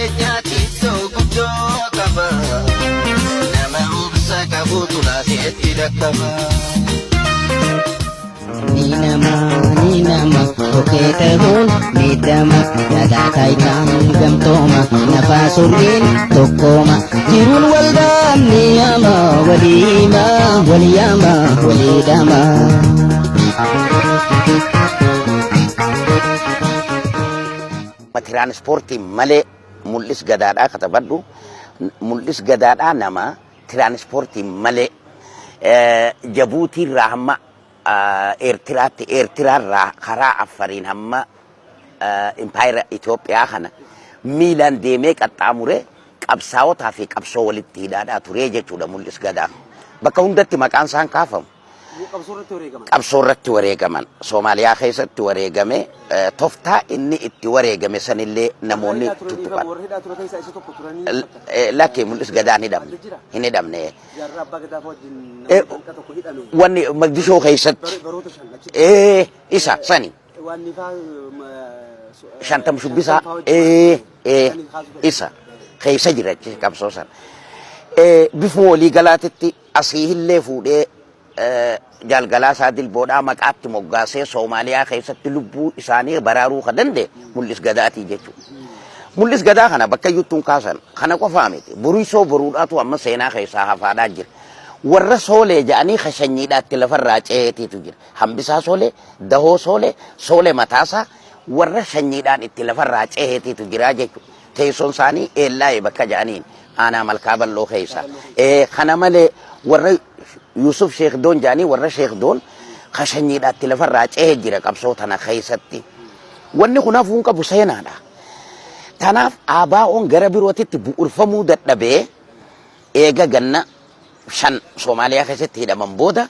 jireenyaatti iddoo guddoo qaba. Nama obsa qabutu laateetti dhaqqaba. Ni nama, ni nama, tokkee ta'uun miidhama, dhagaa taayitaan gamtooma, nafaa surriin tokkooma, jiruun waldaan ni yaama, waliima, waliyaama, waliidhama. Tiraanispoortii malee Mul'is Gadaadhaa katabadhu. Mul'is Gadaadhaa nama tiraanispoortii malee Jabuutiirraa hamma Eertiraatti, Eertiraarraa karaa Affariin hamma Impaayera Itoophiyaa kana miilaan deemee qaxxaamuree qabsaawotaa fi qabsoo walitti hidhaadhaa turee jechuudha Mul'is Gadaa. Bakka hundatti maqaan isaan kaafamu. Qabsoo irratti wareegaman. Qabsoo irratti wareegaman. Soomaaliyaa keessatti wareegame. Toftaa inni itti wareegame sanillee namoonni Warra hidhaa ture tuttuqan. Warra hidhaa ture keessaa isa tokko turanii. Lakki, Mul'is Gadaan hidhamne. Adda jira. Hin hidhamne. Jaarraa Abbaa Gadaa fa'aa wajjin namoota hanqa tokko hidhame. Wanni Magdishoo keessatti. Baroota 5 achitti. Isa sani. Waan ifaa Shantam Shubbisaa. Shantam fa'aa wajjin. Ee, isa keessa jira achi qabsoo sana. Bifuma walii galaatitti asii illee fuudhee Jaal Galaasaa Dilboodhaa maqaatti moggaasee Soomaaliyaa keessatti lubbuu isaanii baraaruu ka danda'e Mul'is Gadaatii jechuudha. Mul'is Gadaa kana bakka iyyuttuu hin kaasan. Kana qofaa miti. Buriisoo boruudhaatu amma seenaa keessaa hafaadhaa jira. Warra Soolee jedhanii ka shanyiidhaatti lafarraa ce'eetiitu jira. Hambisaa Soolee, Dahoo Soolee, Soolee Mataasaa warra shanyiidhaan itti lafarraa ce'eetiitu jira jechuudha. Teessoon isaanii Eellaayee bakka jedhaniin aanaa Malkaa Bal'oo keessa. Kana malee warra Yuusuf Sheekh Doon jedhanii warra Sheekh Doon ka shanyiidhaatti lafarraa ce'ee jira qabsoo tana keessatti. Wanni kun hafuu hin qabu, seenaadha. Tanaaf ABO'n gara birootitti bu'urfamuu dadhabee eega ganna 5 Soomaaliyaa keessatti hidhaman booda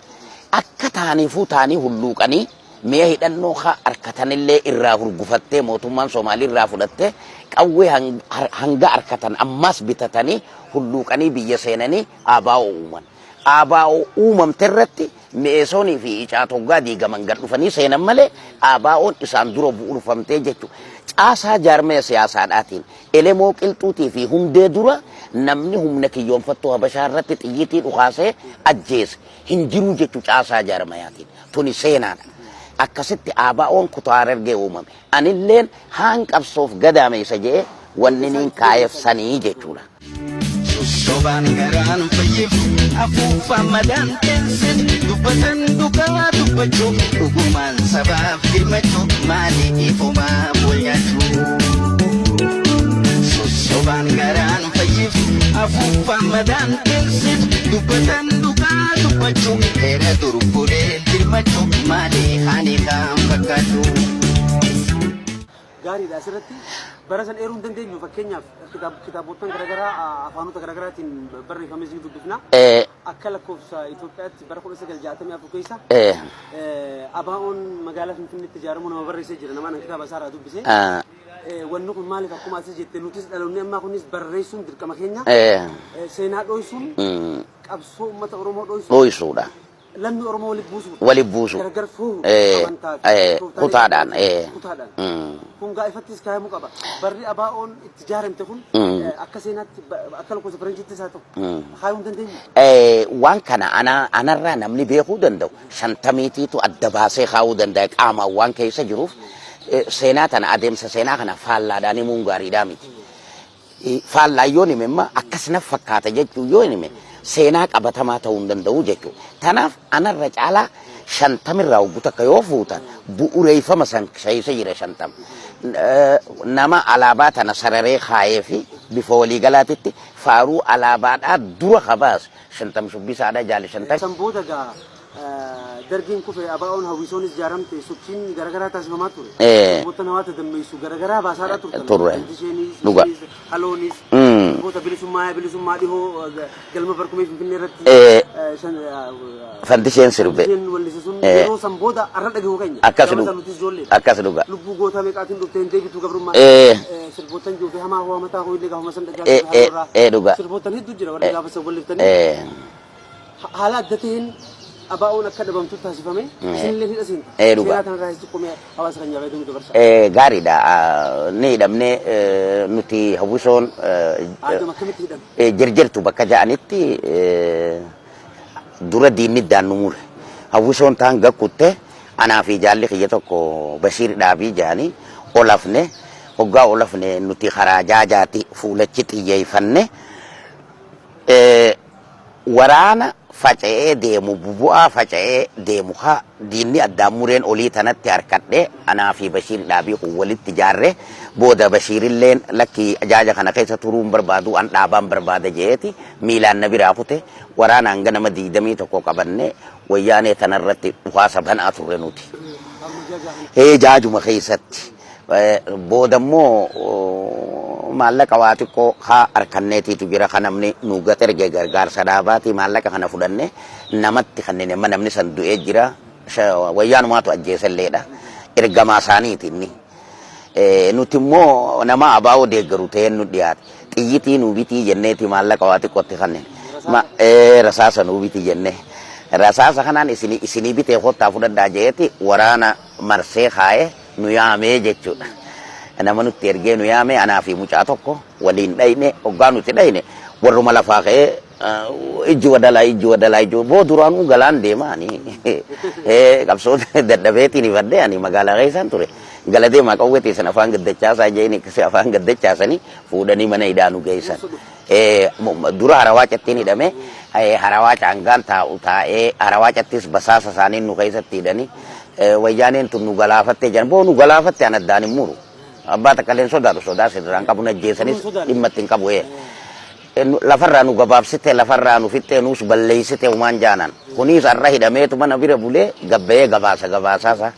akka taaniifuu taanii hulluuqanii mi'a hidhannoo ka arkatanillee irraa hurgufattee mootummaan Soomaalii irraa fudhattee qawwee hanga arkatan ammaas bitatanii hulluuqanii biyya seenanii ABO uuman. ABO uumamte irratti Mi'eesoonii fi Icaat hoggaa diigaman gad dhufanii seenan malee ABOn isaan dura bu'urfamtee jechu. Caasaa jaarmaya siyaasaadhaatiin Elemoo Qilxuutii fi Hundee dura namni humna kiyyoonfattuu Habashaa irratti xiyyitii dhukaasee ajjeese hin jiru jechu caasaa jaarmayaatiin. Tuni seenaadha. Akkasitti ABOn kutaa Harargee uumame. Anilleen haan qabsoof gadaameessa je'ee wanniniin kaayeef sanii jechuudha. Sobaan garaan fayyiftu, afuuffaan madaan teessiftu, dubbatan dhugaa dubbachuu, dhugumaan sabaaf birmachuu, maali ifumaaf wal nyaachuu. Sobaan garaan fayyiftu, afuuffaan madaan teessiftu, dubbatan dhugaa dubbachuu, heera dur fuudhee birmachuu, maali ani kaan fakkaachuu. Gaariidha, asirratti bara san eeruu hin dandeenyu. Fakkeenyaaf kitaabottan garaagaraa afaanota garaagaraatiin barreeffames ni dubbifna. Akka lakkoofsa Itoophiyaatti bara 1964 keessa ABO'n magaalaa Finfinneetti ijaaramuu nama barreessee jira, nama kitaaba isaarraa dubbise. Wanni kun maaliif akkuma asii jette nutis dhaloonni ammaa kunis barreessuun dirqama keenya. Seenaa dhoysuun qabsoo uummata Oromoo dhoysuun Dhoysuudha. Lammii Oromoo walitti buusuudha. Walitti buusu. Gargar fuuhu. Amantaa fi tooftaalee Kutaadhaan. Kutaadhaan. Kun gaa ifattis kaayamuu qaba. Barri ABO'n itti ijaaramte kun akka seenaatti akka lakkoofsa faranjiittis haa ta'u kaayuu hin dandeenyu. Waan kana anarraa namni beekuu danda'u Shantamiitiitu adda baasee kaa'uu danda'a qaamaan waan keessa jiruuf seenaa tana adeemsa seenaa kana faallaadhaan himuun gaariidhaa miti. Faallaa yoon hime immoo akkas na fakkaata jechuu yoo hime seenaa qabatamaa ta'uu hin danda'u jechuudha. Tanaaf anarra caalaa Shantamirraa hoggu takka yoo fuutan bu'ureeffama san keessa jira Shantam. Nama alaabaa tana sararee kaayee fi bifa waliigalaatitti faaruu alaabaadhaa dura kabaase Shantam Shubbisaadha, Jaali Shantam. San booda gaa Dargiin kufe, ABO'n hawwisoonis ijaaramte, sochiin garagaraa taasifamaa ture. Sirboottan hawaasa dammeessu garagaraa baasaadhaa turtan. Turre. Isheenis, Dhuga. isheenis, haloonis, sirboota bilisummaa bilisummaa dhihoo galma barkumee Finfinnee irratti Fandisheen sirbe. Fandisheen wallise sun yeroo san booda arra dhagahuu keenya. Akkas Gaafa dhuga. san nutis ijoollee. Akkas dhuga. Lubbuu gootaa meeqaatiin dhuftee hin deebitu gabrummaa. Sirboottan juufee hamaa hoo mataa hoo illee gaafuma san dhagaa turre haloo irraa. Dhuga. Sirboottan hedduu jira warri gaafa san walliftanii. Haala adda ta'een ABO'n akka dhabamtu taasifame isinillee hidha seenta. Ee, dhugaa. Seenaa kanarraa xiqqoo mee hawaasa keenyaaf yaaduu nu dabarsa. Gaariidha. Ni hidhamne nuti hawwisoon Aadama akkamitti hidhame? Jirjirtu bakka ja'anitti dura diinni iddaan nu mure. Hawwisoon taan gakkutte anaa fi jaalli kiyya tokko Bashiir Dhaabii ja'anii ol hafne. Hoggaa ol hafne nuti karaa jaajaati fuulachi xiyyeeffanne. Waraana faca'ee deemu bubu'aa faca'ee deemu ka diinni addaan mureen olii tanatti harkadhe anaa fi Bashiir Dhaabii kun walitti jaarre. Booda Bashiirilleen lakkii jaaja kana keessa turuu hin barbaadu an dhaabaan barbaada je'eeti miilaan na biraa kute. Waraana hanga nama 21 qabanne wayyaanee tanarratti dhukaasa banaa turre nuti. Ee, jaajuma keessatti. Booda immoo maallaqa waa xiqqoo haa harkanneetiitu jira kan namni nu gat erge gargaarsa dhaabaati. Maallaqa kana fudhanne namatti kanneen amma namni san du'ee jira. Wayyaanumaatu ajjeeselleedha. Ergamaa isaaniiti inni. Nuti immoo nama ABO deeggaru ta'een nu dhiyaate. Xiyyitii nu bitii jenneeti maallaqa waa xiqqootti kanneen. Rasaasa nu biti jenne. Rasaasa kanaan isinii bitee kottaa fudhadhaa jeeti waraana marsee kaa'ee nu yaamee jechuudha. Nama nutti ergee nu yaamee anaa fi mucaa tokko waliin dhayne. Hoggaa nuti dhayne warruma lafaa ka'ee ijji wadalaa, ijji wadalaa, ijji boo duraanuu galaan deema. Ani qabsoo dadhabeetiin ifadhee ani magaalaa keessaan ture. Gala deemaa qawwee teessan afaan gaddachaasaa jeeni akkasii afaan gaddachaasanii fuudhanii mana hidhaa nu geessan. Dura harawaa cattiin hidhame. Harawaa caangaan taa'u taa'ee harawaa cattis basaasa isaaniin nu keessatti hidhanii wayyaaneen tun nu galaafattee jedhan. Boo nu galaafatte an addaan hin muru. Abbaa takka illee hin sodaatu, sodaa sirraan qabu, najjeessanis dhimma itti hin qabu. Lafarraa nu gabaabsite, lafarraa nu fixxee, nuus balleessite humaan jaanan. Kunis har'a hidhameetu mana bira bulee gabbayee gabaasa gabaasaasaa.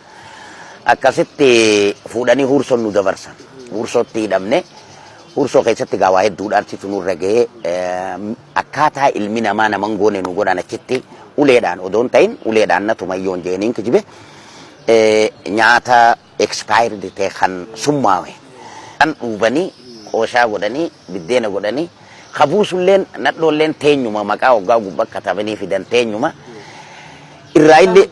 Akkasitti fuudhanii huursoon nu dabarsan. Huursootti hidhamne. Huursoo keessatti gaa waa hedduudhaan situ nurra gahee akkaataa ilmi namaa naman goone nu godhan achitti. Uleedhaan odoo hin ta'in uleedhaan na tumayyoon jeeniin kijibe. Nyaata expired ta'e kan summaawe kan dhuubanii qooshaa godhanii biddeena godhanii kabuusulleen nadhoolleen teenyuma maqaa hoggaa gubbaa katabanii fidan teenyuma irraa illee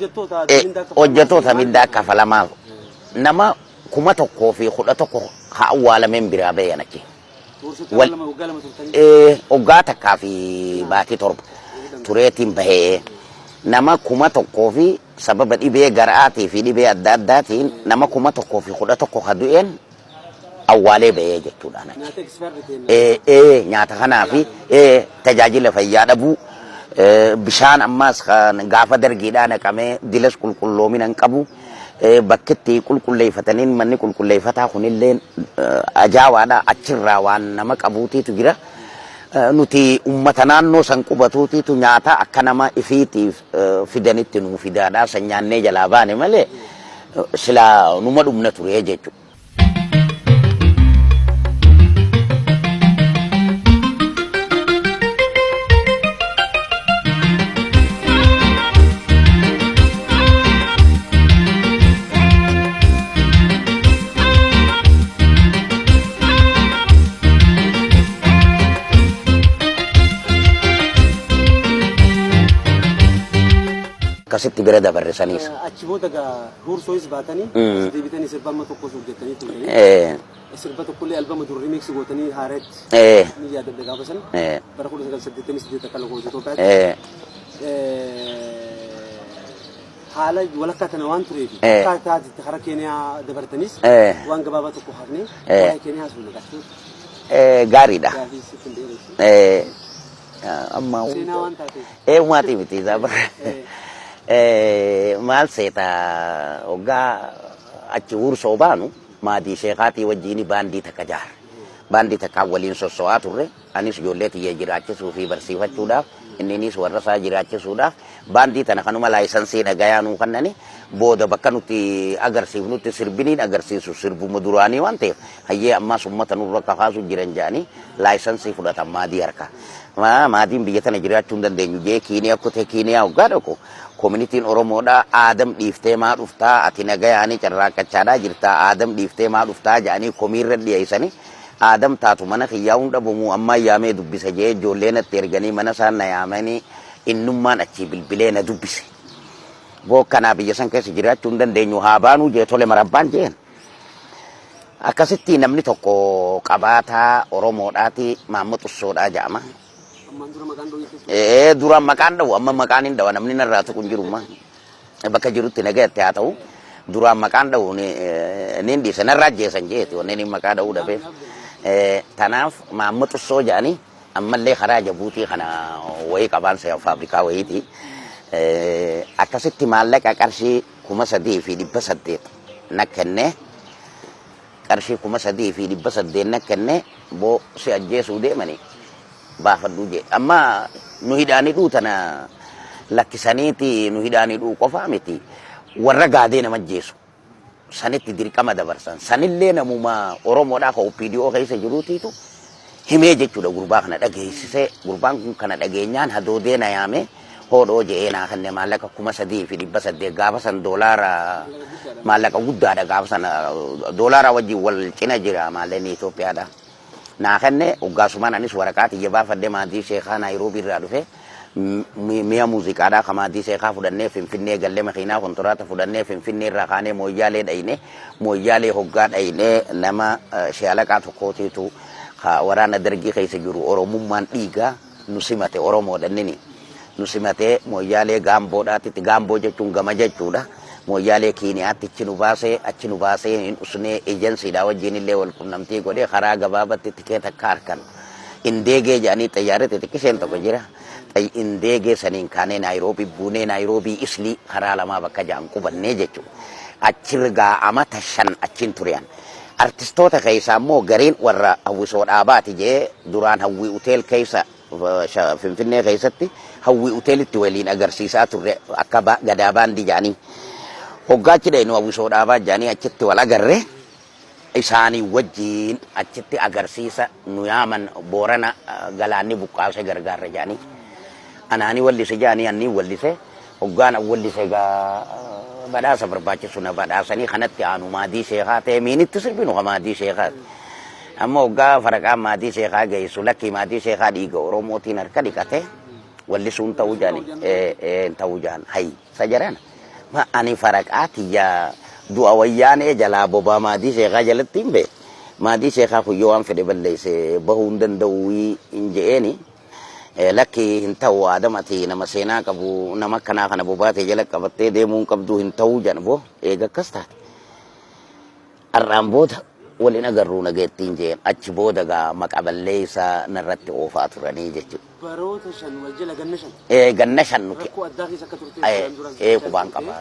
hojjettoota mindaa kafalamaaf nama 1011 ka awwaalameen biraa bayan achi. Waggaa takkaa fi baatii 7 tureetiin bahee nama 1000 fi sababa dhibee garaatii fi dhibee adda addaatiin nama 1011 ka du'een awwaalee bahee jechuudhaan achi. Nyaata kanaa fi tajaajila fayyaa dhabuu, bishaan ammaas kan gaafa dargiidhaa naqamee dilas qulqulloomina hin qabu. Bakkitti qulqulleeffataniin manni qulqulleeffataa kunillee ajaawaadha, achirraa waan nama qabuutiitu jira. Nuti ummata naannoo san qubatuutiitu nyaata akka nama ifiitiif fidanitti nuu fidaadha. San nyaannee jalaa baane malee silaa numa dhumna ture jechuudha. Akkasitti bira dabarre saniis. Achi booda gaa Huursooyis baatanii as deebitanii sirba amma tokkos hojjettanii turtanii. Sirba tokkollee albama dur remix gootanii haareetti ni yaadadha gaafa san bara 1988 akka lakkoofsa Itoophiyaatti. Haala walakkaa tana waan tureef akkaataa itti hara Keeniyaa dabartanis waan gabaabaa tokko hafnee waa'ee Keeniyaa sun naqachuu. Gaariidha. Gaafii sitti hin dheeressu. Amma Seenaa waan taateef. Uumaatii miti isaa bara. Maal seeta, hoggaa achi huursoo baanu maadii sheekaatii wajjiin baandii takka jaarre. Baandii takkaan waliin sosso'aa turre. Anis ijoollee tiyya jiraachisuu fi barsiifachuudhaaf, inninis warra isaa jiraachisuudhaaf baandii tana kanuma laayisansii nagayaa nuu kennani. Booda bakka nuti agarsiifnutti sirbiniin agarsiisu sirbuma duraanii waan ta'eef hayyee ammaas ummata nurra kakaasu jiran jedhanii laayisansii fudhatan maadii harkaa. Maadiin biyya tana jiraachuu hin dandeenyu jee Kiiniyaa kutee. Kiiniyaa hoggaa dhaqu koominitiin Oromoodhaa aadam dhiiftee maa dhuftaa, ati nagayaanii carraaqqachaadhaa jirtaa, aadam dhiiftee maa dhuftaa jedhanii komiirra dhiyeessanii. Aadam taatu mana kiyyaa hin dhabamu ammaan yaamee dubbisa jee ijoollee natti erganii mana isaan na yaamanii innummaan achii bilbilee na dubbise. Bookkanaa biyya san keessa jiraachuu hin dandeenyu haa baanuu jee tole marabbaan jeen. Akkasitti namni tokko qabaataa Oromoodhaati Maammo Xussoodhaa jedhama. Ammaan dura maqaan dhawuu jechuudha. Ee duraan maqaan dhawu amma maqaan hin dhawa namni narraa tuqu hin jiru bakka jirutti nagayatti haa ta'u duraan maqaan dhawu ni hin dhiise narraa ajjeesan jeeti wanni inni maqaa dha'uu dhabeef. Tanaaf Maammo Xussoo jedhanii ammallee karaa Jabuutii kana wayii qabaan faabrikaa wayiiti. Akkasitti maallaqa qarshii 3,800 na kenne. Qarshii 3,800 na kenne boo si ajjeesuu deemani baafadhuu jee. Amma nu hidhaan hidhuu tana lakkisaniiti nu hidhaan hidhuu qofaa miti warra gaadee nama ajjeesu sanitti dirqama dabarsan. Sanillee namuma Oromoodhaa ka OPDO keessa jiruutiitu himee jechuudha gurbaa kana dhageessisee gurbaan kun kana dhageenyaan hadoodee na yaame hoodhoo je'ee naa kenne maallaqa 3,800 gaafa san doolaara maallaqa guddaadha gaafa sana doolaara wajjin wal cina jira maallaqni Itoophiyaadha. Naa kenne hoggaasumaan anis waraqaa tiyya baafadhe maaddii sheekaa Naayiroobii irraa dhufe mi'a muuziqaadhaa ka maaddii sheekaa fudhannee Finfinnee galle makiinaa kontiraata fudhannee Finfinnee irraa kaanee Mooyyaalee dhayne Mooyyaalee hoggaa dhayne nama shaalaqaa tokkootiitu ka waraana dargii keessa jiru Oromummaan dhiigaa nu simate Oromoodha innini nu simatee Mooyyaalee Gaamboodhaatitti Gaamboo jechuun gama jechuudha Mooyyaalee Kiiniyaatti achi nu baasee achi nu baasee hin usnee ejensiidha wajjin illee wal qunnamtii godhee karaa gabaabatti tikeeta akka harkan indeegee jedhanii xayyaarri xixiqqisheen tokko jira indeegee saniin kaanee Naayiroobii buunee Naayiroobii Islii karaa lamaa bakka ja'an qubannee jechuudha achirra amata 5 achiin turean. Artistoota keessaa immoo gariin warra hawwisoo dhaabaati jee duraan Hawwii Hotel keessa Finfinnee keessatti Hawwii Hoteelitti waliin agarsiisaa turre akka Gadaa Baandii jedhanii. Hoggaa achi dhaynu hawwisoo dhaabaa jedhanii achitti wal agarre isaanii wajjiin achitti agarsiisa nu yaaman Boorana galaanni buqqaasee gargaarra jedhanii. Anaanii wallise jedhanii anniin wallise hoggaan an wallise gaa badhaasa barbaachisu na badhaasanii kanatti aanu maadii sheekaa ta'e miinitti sirbinu ka maadii sheekaati. Amma hoggaa faraqaan maadii sheekaa geessu lakkii maadii sheekaa dhiiga Oromootiin harka dhiqate wallisuun ta'uu jedhani ta'uu jedhan hayi sajarana. Ma ani faraqaa tiyya du'a wayyaanee jalaa bobaa maadii sheekaa jalatti hin bee. Maadii sheekaa kun yoo waan fedhe balleesse bahuu hin danda'u hin je'eeni. Lakki hin ta'u Aadam ati nama seenaa qabu nama akkanaa kana bobaatee jala qabattee deemuu hin qabdu hin ta'uu jedhan boo eega akkas taate. Har'aan booda wal hin agarruu nageettiin jeen achi booda gaa maqa balleessaa narratti oofaa turanii jechuudha. Baroota 5 wal jala ganna 5. Ganna 5 nuti. Rakkoo addaa keessa akka turte duraan duraan Qubaan qaba.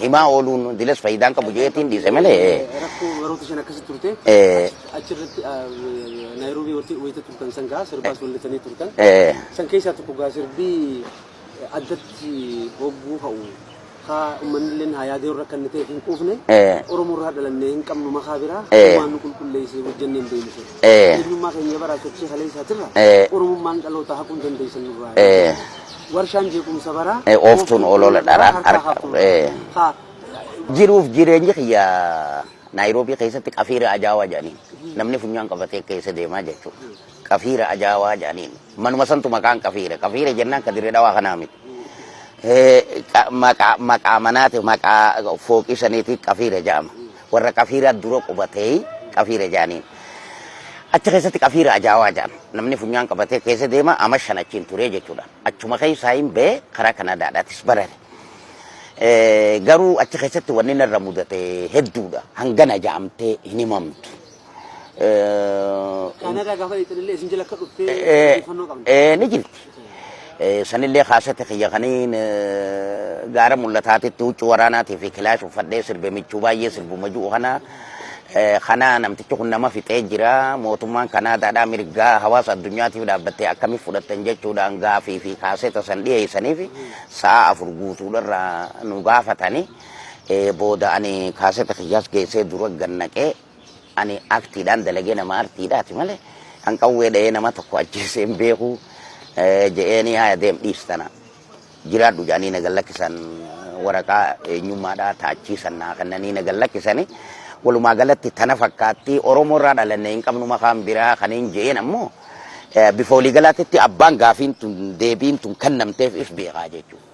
Himaa ooluun diles faayidaan qabu jeetiin dhiise malee. Rakkoo baroota 5 akkasitti turte. Achirratti Naayiroobii wayita turtan san gaa sirbaas wallisanii turtan. San keessaa tokko gaa sirbii addatti hogguu ka'u haa uummanni illee haa yaadee warra akka inni ta'eef hin quufne Oromoo irraa dhalannee hin qabnu makaa biraa waan nu qulqulleessee hojjennee hin beeknu sun. Eenyummaa keenya baraa sochii kaleessaatirra Oromummaan dhaloota haquu hin dandeessan nurraa. Warshaan jeequmsa baraa Ooftuun olola dharaa harka haa Jiruuf jireenyi kiyya Naayiroobii keessatti qafiira ajaawaa jedhaniin namni funyaan qabatee keessa deemaa jechuudha. Qafiira ajaawaa jedhaniin manuma santu maqaan qafiira qafiira jennaan ka dirree dhawaa kanaa miti. Maqaa maqaa manaati maqaa fooqii saniiti qafiira jedhama. Warra qafiiraa dura qubatee qafiira jedhaniin. Achi keessatti qafiira ajaawaa jedhama. Namni funyaan qabatee keessa deema ama 5 achiin turee jechuudha. Achuma keessaa hin ba'e karaa Kanaadaadhaatis barare. Garuu achi keessatti wanni narra mudate hedduudha. Hangana ja'amtee hin himamtu. Kaanadaa gaafa dhaqxanillee isin jala akka dhuftee odeeffannoo qabna. Ni jirti. Sanillee kaasete kiyya kaniin gaara mul'ataatitti huccuu waraanaatii fi kilaash uffadhee sirbe michuu baay'ee sirbuma ji'u kana kana namtichi kun nama fixee jira mootummaan Kanaadaadhaa mirgaa hawaasa addunyaatiif dhaabbattee akkamiif fudhattan jechuudhaan gaafii fi kaaseta san dhiyeessaniif sa'a 4 guutuudharraa nu gaafatani booda ani kaaseta kiyyaas geessee dura gannaqee ani aktiidhaan dalagee nama artiidhaati malee kan qawwee dha'ee nama tokko ajjeesee hin beeku je'eeni haya deem dhiistana jiraadhu jedhanii na gallakkisan waraqaa eenyummaadhaa taachiisan naa kennanii na gallakkisani walumaa galatti tana fakkaatti Oromoo irraa dhalanne hin qabnu maqaan biraa kan hin je'een ammoo bifa waliigalaatitti abbaan gaafiin tun deebiin tun kennamteef if beekaa jechuudha.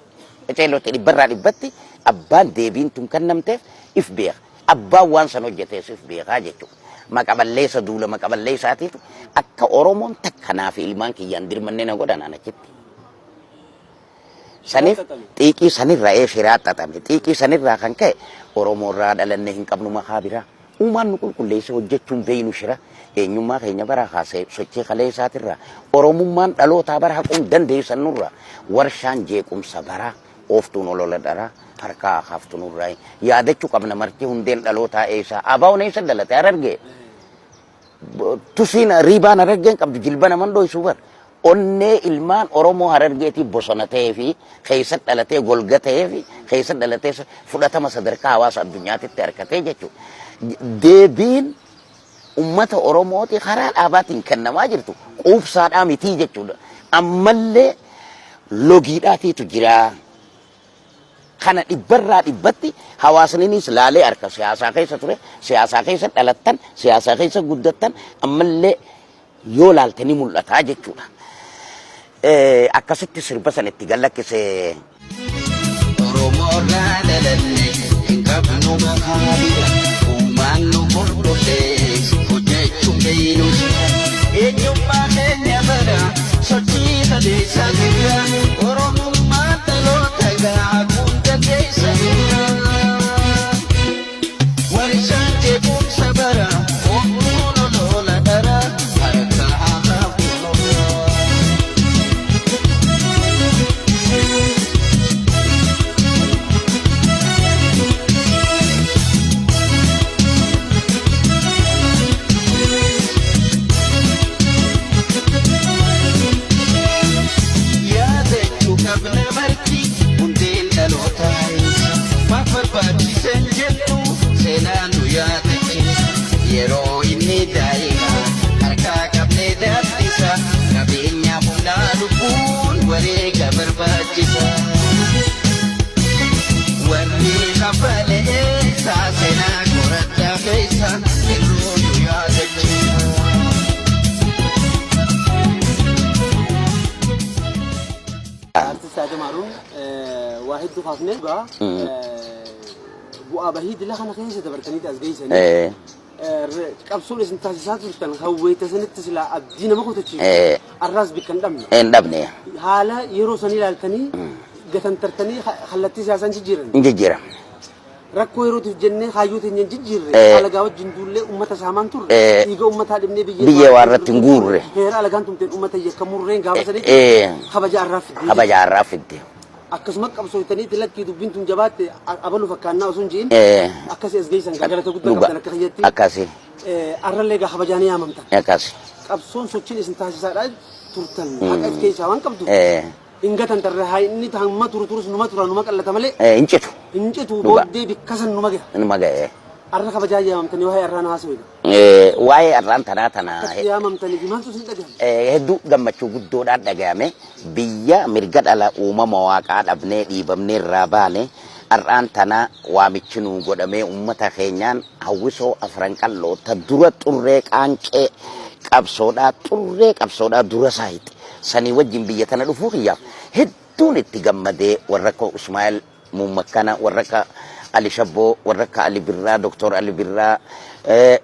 Qaceellotti dhibbarraa dhibbatti Abbaan deebiin tun kennamteef if beeka. Abbaan waan san hojjetees if beekaa jechuudha. Maqaballeessa duula maqaballeessaatiitu akka Oromoon takka naa fi ilmaan kiyyaan dirmanne na godhan an achitti. Saniif xiiqii sanirraa ee shiraa xaxame. Xiiqii sanirraa kan ka'e Oromoo irraa dhalanne hin qabnu maqaa biraa. Uumaan nu qulqulleesse hojjechuun beeynu shira. Eenyummaa keenya baraa kaasee sochii kaleessaatirraa Oromummaan dhalootaa bara haquun dandeessan nurraa. Warshaan jeequmsa baraa ooftuun olola dharaa harkaa akaaftu nurraa. Yaadachuu qabna marti hundeen dhalootaa eessaa. ABOn eessa dhalate Harargee. Tusiin riibaan Harargeen qabdu jilba naman dhoysuu bar. Onnee ilmaan Oromoo Harargeetii bosona ta'ee fi keessa dhalatee golga ta'ee fi keessa dhalatee fudhatama sadarkaa hawaasa addunyaatitti harkatee jechuudha. Deebiin ummata Oromooti karaa dhaabaatiin kennamaa jirtu quubsaadhaa mitii jechuudha. Ammallee logiidhaatiitu jira. Kana dhibbarraa dhibbatti hawaasninis laalee harka siyaasaa keessa ture, siyaasaa keessa dhalattan, siyaasaa keessa guddattan ammallee yoo laalte ni mul'ata jechuudha. Akkasitti sirba san itti gallakkise. Oromoorraa dhalanne hin qabnu maqaa bira uumaan nu qulqulleesse hojjechuun beeynu eenyummaa keenya bara sochii kaleessaa jira Oromummaan dhaloota gaaguun dandeessa jira warshaan jeequmsa bara oomtuun olola dhara harka haa hafuun. Yaadachuu qabna marti hundeen dhalootaa eessa maaf barbaachisan jettu seenaa nu yaadachiisa yeroo inni daa'ima harkaa qabnee daaddisa qabeenya humnaa lubbuun wareega barbaachisa. Warri kafale eessa seenaa qoradhaa keessa yeroo nu yaadachiisa. Artist Adam Haruun waa hedduu kaafnee dhugaa bu'aa bahii dila kana keessa dabartanii as geessanii qabsoon isin taasisaa turtan hawweeta sanitti silaa abdii nama kutachiisu arraas bikka hin dhabne. Hin dhabne. Haala yeroo sanii ilaaltanii gatantartanii kallattii siyaasaan jijjiiran. Hin jijjiiramne. Rakkoo yerootiif jennee kaayyoo teenya hin jijjiirre. Alagaa wajjin duullee uummata saamaan turre. Dhiiga uummataa dhibnee biyyee Biyyee waa irratti hin guurre. Heera alagaan tumteen uummata yakka murreen gaafa sanitti kabaja arraa fidde. Kabaja har'aa fidde. Akkasuma qabsooftanii lakkii dubbiin tun jabaatte abalu fakkaannaa osoo hin ji'in akkasii as geessan galata guddaa qabdan akka kiyyatti. Akkasi. Arrallee gaa kabajaa ni yaamamtan. Akkasi. Qabsoon sochiin isin taasisaadhaa turtan haqa if keessaa waan qabdu. Hin gatan tarree haa inni hamma turu turus numa tura numa qallata malee Hin citu. Hin citu booddee bikka san numa gaha. Numa gahe. Arra kabajaa yaamamtanii waa'ee arraa na haasawina. Waa'ee arraan tanaa tana Akkatti yaamamtanii fi maaltu isin dhagahame? Hedduu gammachuu guddoodhaan dhagahame. Biyya mirga dhala uumama waaqaa dhabnee dhiibamnee irraa baane har'aan tana waamichi nuu godhamee uummata keenyaan hawwisoo Afran Qalloo ta dura xurree qaanqee qabsoodhaa xurree qabsoodhaa dura saayixi sanii wajjin biyya tana dhufuu kiyyaaf hedduun itti gammadee warra akka Usmaa'el Muummakkana, warra akka Ali Shabboo, warra akka Ali Birraa, Doktor Ali Birraa,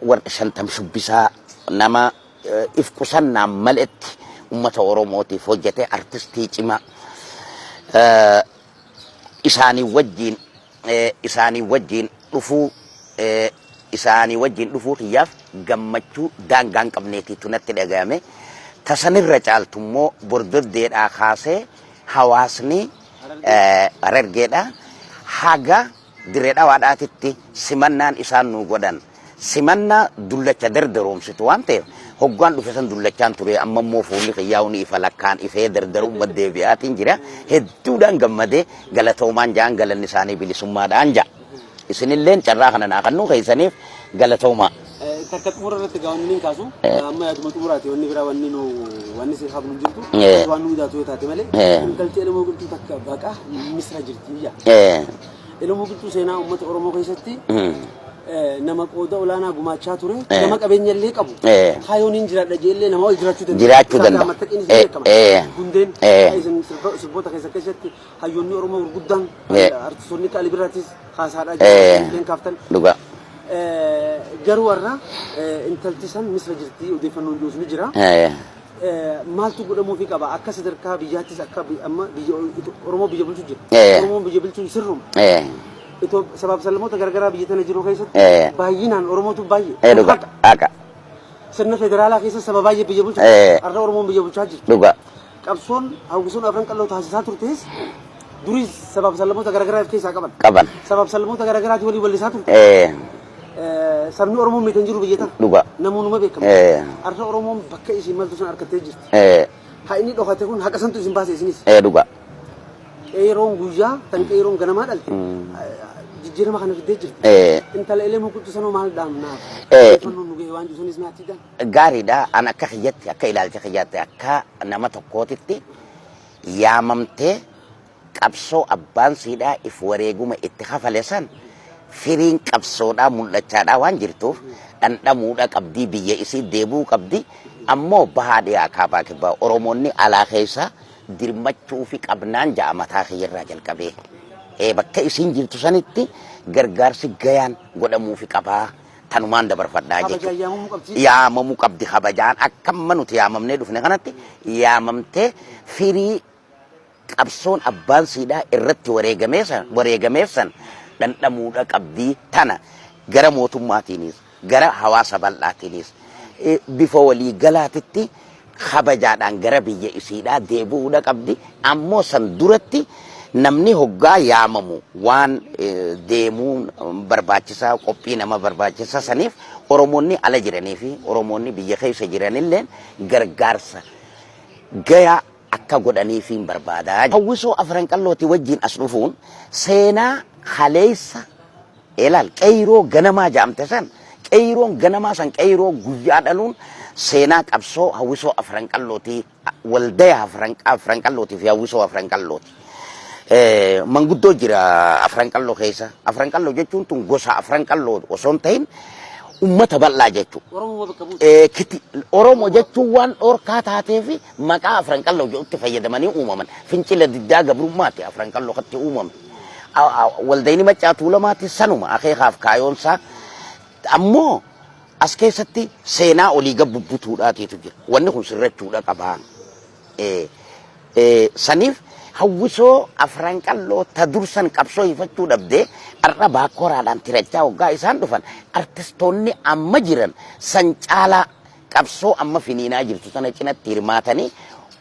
warra Shantam Shubbisaa nama if qusannaan maletti ummata Oromootiif hojjete artistii cimaa isaanii wajjin isaanii wajjin dhufuu isaanii wajjin dhufuu kiyyaaf gammachuu daangaa hin qabneetiitu natti dhagayame. Tasanirra caaltu immoo bordoddeedhaa kaasee hawaasni Harargeedha haga Dirree Dhawaadhaatitti simannaan isaan nuu godhan simannaa dullacha dardaroomsitu waan ta'eef hoggaan dhufe san dullachaan ture amma immoo fuulli kiyyaa'u ni ifa lakkaan ifee dardarumma deebi'aatiin jira hedduudhaan gammadee galatoomaan ja'an galanni isaanii bilisummaadhaan ja'a. Isinilleen carraa kana naa kannuu keessaniif galatoomaa. Takka xumura irratti egaa wanni niin kaasu amma yaaduma xumuraati wanni biraa wanni nu wanni si hafnu hin jirtu waan nu idaatu yoo taate malee intalti Elemoo Qilxuu takka baqa Misra jirti biyya. Elemoo Qilxuu seenaa uummata Oromoo keessatti Nama qooda olaanaa gumaachaa ture, nama qabeenya illee qabu, kaayoon hin jiraadha jeellee nama ol jiraachuu danda'a. Jiraachuu Isaaf danda'a. Mattaqiinis ni beekama. Hundeen isin sirboota keessa keessatti hayyoonni Oromoo gurguddaan artistoonni akka Ali Birraatis haasaadhaa jiru. Illeen kaaftan. Dhugaa. Garuu har'a intalti san Misra jirti odeeffannoon jirus ni jira. Maaltu godhamuufii qaba akka sadarkaa biyyaattis akka amma biyya Oromoo biyya bulchu jira. Oromoon biyya bulchuun sirruma. Sabaaf sablammoota garaagaraa biyya tana jiru keessatti baay'inaan Oromootu baay'ee. Dhugaa. Haqa. Sirna federaalaa keessa saba baay'ee biyya bulchu. Har'a Oromoon biyya bulchaa jirti. Dhugaa. Qabsoon hawwisoon Afran Qalloo taasisaa turtes duris sabaaf sablammoota garaagaraa of keessaa qaban. Qaban. Sabaaf sablammoota garaagaraati walii wallisaa turte. Sabni Oromoo miidhan jiru biyya tana. Dhugaa. Namoonni beekamu. Har'a Oromoon bakka isin maltu san argattee jirti. Haa inni dhokate kun haqa santu isin baase isinis. Dhugaa. Qeeroon guyyaa tan qeeroon ganamaa dhalte jijjiirama kana fiddee jirti. Intala Elemoo Qilxuu sanoo maal dhaamnaaf? Odeeffannoon nu gahe waan jiru sanis naatti dhaan. Gaariidha. An akka kiyyatti, akka ilaalcha kiyyaatti, akka nama tokkootitti yaamamtee qabsoo abbaan siidhaa if wareeguma itti kafale san firiin qabsoodhaa mul'achaadhaa waan jirtuuf dhandhamuudha qabdii, biyya isii deebi'uu qabdi. Ammoo bahaa dhiyaa kaabaa kibbaa Oromoonni alaa keessaa dirmachuufi qabnaan ja'a mataa kiyyarraa jalqabee. Bakka isiin jirtu sanitti gargaarsi gayaan godhamuufi qabaa tanumaan dabarfadhaa Kabajaan jechuudha. yaamamuu qabdi. Yaamamuu qabdi kabajaan akka amma nuti yaamamnee dhufne kanatti yaamamtee firii qabsoon abbaan siidhaa irratti wareegamee san wareegameef san dhandhamuudha qabdii tana gara mootummaatiinis gara hawaasa bal'aatiinis bifa walii galaatitti kabajaadhaan gara biyya isiidhaa deebi'uudha qabdi. Ammoo san duratti namni hoggaa yaamamu waan deemuun barbaachisaa qophii nama barbaachisa saniif Oromoonni ala jiranii fi Oromoonni biyya keessa jiranilleen gargaarsa gayaa akka godhaniifiin barbaada. Hawwisoo Afran Qallooti wajjin as dhufuun seenaa kaleessa Ilaal qeeyroo ganamaa ja'amte san qeeyroon ganamaa san qeeyroo guyyaa dhaluun seenaa qabsoo hawwisoo Afran Qallooti waldaya Afran Qallooti fi hawwisoo Afran Qallooti. Manguddoo jira Afran Qalloo keessa. Afran Qalloo jechuun tun gosa Afran Qalloo osoo hin ta'in ummata bal'aa jechuudha. Oromoo bakka buusa. Oromoo jechuun waan dhorkaa taatee fi maqaa Afran Qalloo jedhutti fayyadamanii uumaman. Fincila diddaa gabrummaati Afran Qalloo katti uumamte. Waldayni Maccaa Tuulamaati sanuma akeekaaf kaayoonsaa. Ammoo as keessatti seenaa olii gad bubbutuudhaatiitu jira. Wanni kun sirrachuudha qabaa. Saniif hawwisoo Afran Qalloo ta dursan qabsoo hifachuu dhabdee har'a baakkoraadhaan tirachaa hoggaa isaan dhufan artistoonni amma jiran san caalaa qabsoo amma finiinaa jirtu tana cinatti hirmaatanii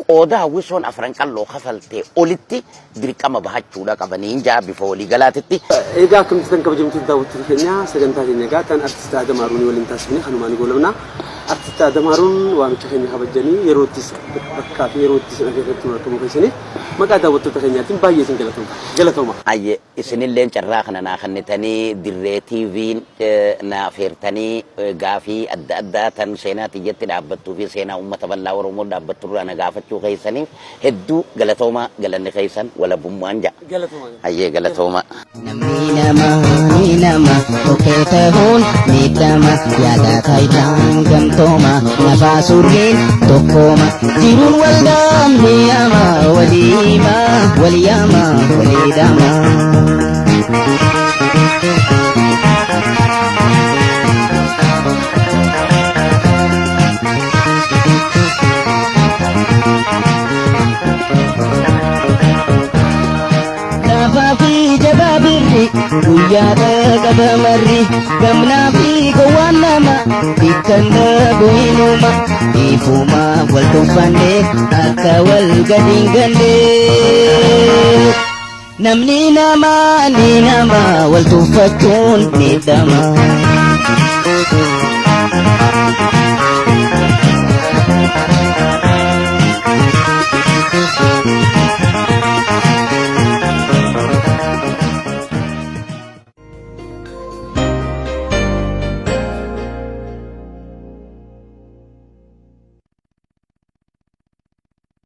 qooda hawwisoon Afran Qalloo kafaltee olitti dirqama bahachuudha qabaniin jaa bifa waliigalaatitti. Egaa akkam jirtan kabajamtoota daawwattoota keenya, sagantaa keenya egaa tan Artist Adam Haaruunii waliin taasifne kanumaan ni goolabna. Artist Adam Haaruun waamicha keenya kabajjanii yeroottis bakkaa fi yerootti isin afeerratti nu argamuu keessaniif maqaa daawwattoota keenyaatiin baay'ee isin galatoomfanna. Galatooma. Ayye isinilleen carraa kana naa kennitanii Dirree TVn na afeertanii gaafii adda addaa tan seenaa tiyyatti dhaabbattuu fi seenaa ummata bal'aa Oromoo dhaabbattu irraa na gaafachuu keessaniif hedduu galatoomaa, galanni keessan walabummaan ja'a. Galatoomaa. Hayyee galatoomaa. Namni nama ni nama tokkee ta'uun miidhama yaada taayitaan gamtooma nafaa surreen tokkooma jiruun waldaamni ama waliima waliyaama waliidhama. Laafaa fi jabaa birri guyyaa qaba marri gamnaa fi gowwaan nama bikkan dhabu hinuma ifuma wal tuffanne akka wal gadi hin ganne. Namni nama ni nama wal tuffachuun miidhama.